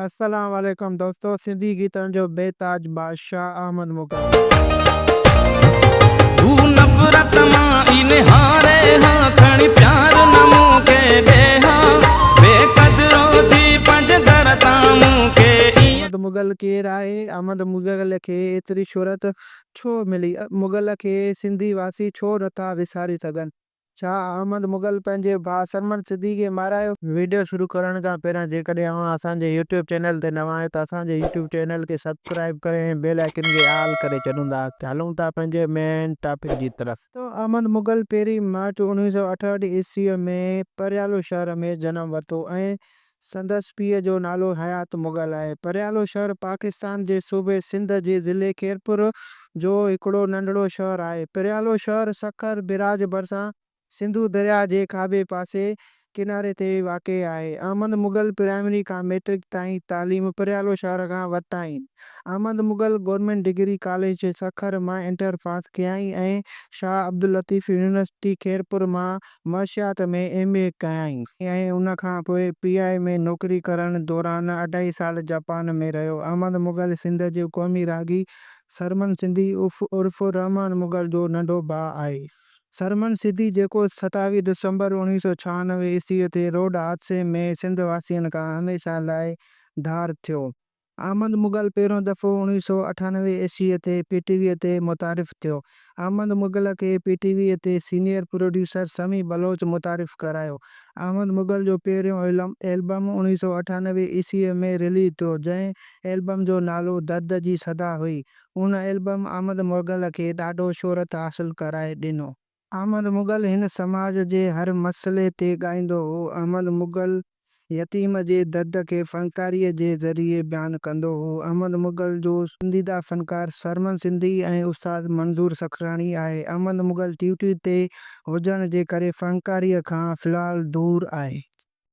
السلام عليڪم دوستو سنڌي گيتن جو بي تاج بادشاھ احمد مغل. هو نفرت مان ئي نهاري ها کڻي پيار نه مون کي ڏي ها بي قدرو ٿي پنهنجي در تان مون کي ايئن. احمد مغل ڪير آهي؟ احمد مغل کي ايتري شهرت ڇو ملي؟ مغل کي سنڌي واسي ڇو نٿا وساري سگهن؟ ڇا احمد مغل پنهنجي ڀاء سرمد سڌي کي مارايو؟ وڊيو شروع ڪرڻ کان پهريان جيڪڏهن اوهان اسان جي يوٽيوب چينل تي نوان آهيو ته اسان جي يوٽيوب چينل کي سبسڪرائيب ڪري ۽ بيل آئيڪن کي آل ڪري ڇڏيندا. هلون ٿا پنهنجي مين ٽاپڪ جي طرف. ته احمد مغل پهرين مارچ 1968 عيسويء ۾ پريالو شهر ۾ جنم ورتو ۽ سندس پيء جو نالو حيات مغل آهي. پريالو شهر پاڪستان جي صوبي سنڌ جي ضلعي خيرپور جو هڪڙو ننڍڙو شهر آهي. پريالو شهر سکر بئراج ڀرسان سنڌو درياهه جي کاٻي پاسي ڪناري تي واقع آهي. احمد مغل پرائمري کان مئٽرڪ تائين تعليم پريالو شهر کان ورتائين. Ahmed Mughal government degree college Sukkur مان انٽر پاس ڪيائين ۽ شاهه عبداللطيف يونيورسٽي خيرپور مان معاشيات ۾ ايم اي ڪيائين. ۽ ان کان پوء پي آء اي ۾ نوڪري ڪرڻ دوران اڍائي سال جاپان ۾ رهيو. احمد مغل سنڌ جي قومي راڳي سرمن سنڌي عرف رحمان مغل جو ننڍو ڀاء آهي. سرمن سنڌي جيڪو 27 ڊسمبر 1996 عيسويء تي روڊ حادثي ۾ سنڌ واسين کان هميشه لاء ڌار ٿيو. احمد مغل پهريون دفعو 1998 عيسويء تي پي ٽي ويء تي متعارف ٿيو. احمد مغل کي پي ٽي ويء تي سينيئر پروڊيوسر سميع بلوچ متعارف ڪرايو. احمد مغل جو پهريون البم 1998 عيسويء ۾ رليز ٿيو، جنهن البم جو نالو درد جي صدا هئي. ان البم احمد مغل کي ڏاڍو شهرت حاصل ڪرائي ڏنو. احمد مغل هن سماج جي هر مسئلي تي ڳائيندو هو. احمد مغل يتيم جي درد کي فنڪاريء جي ذريعي بيان ڪندو هو. احمد مغل جو پسنديده فنڪار سرمن سنڌي ۽ استاد منظور سکراڻي آهي. احمد مغل ڊيوٽي تي هجڻ جي ڪري فنڪاريء کان في الحال دور آهي.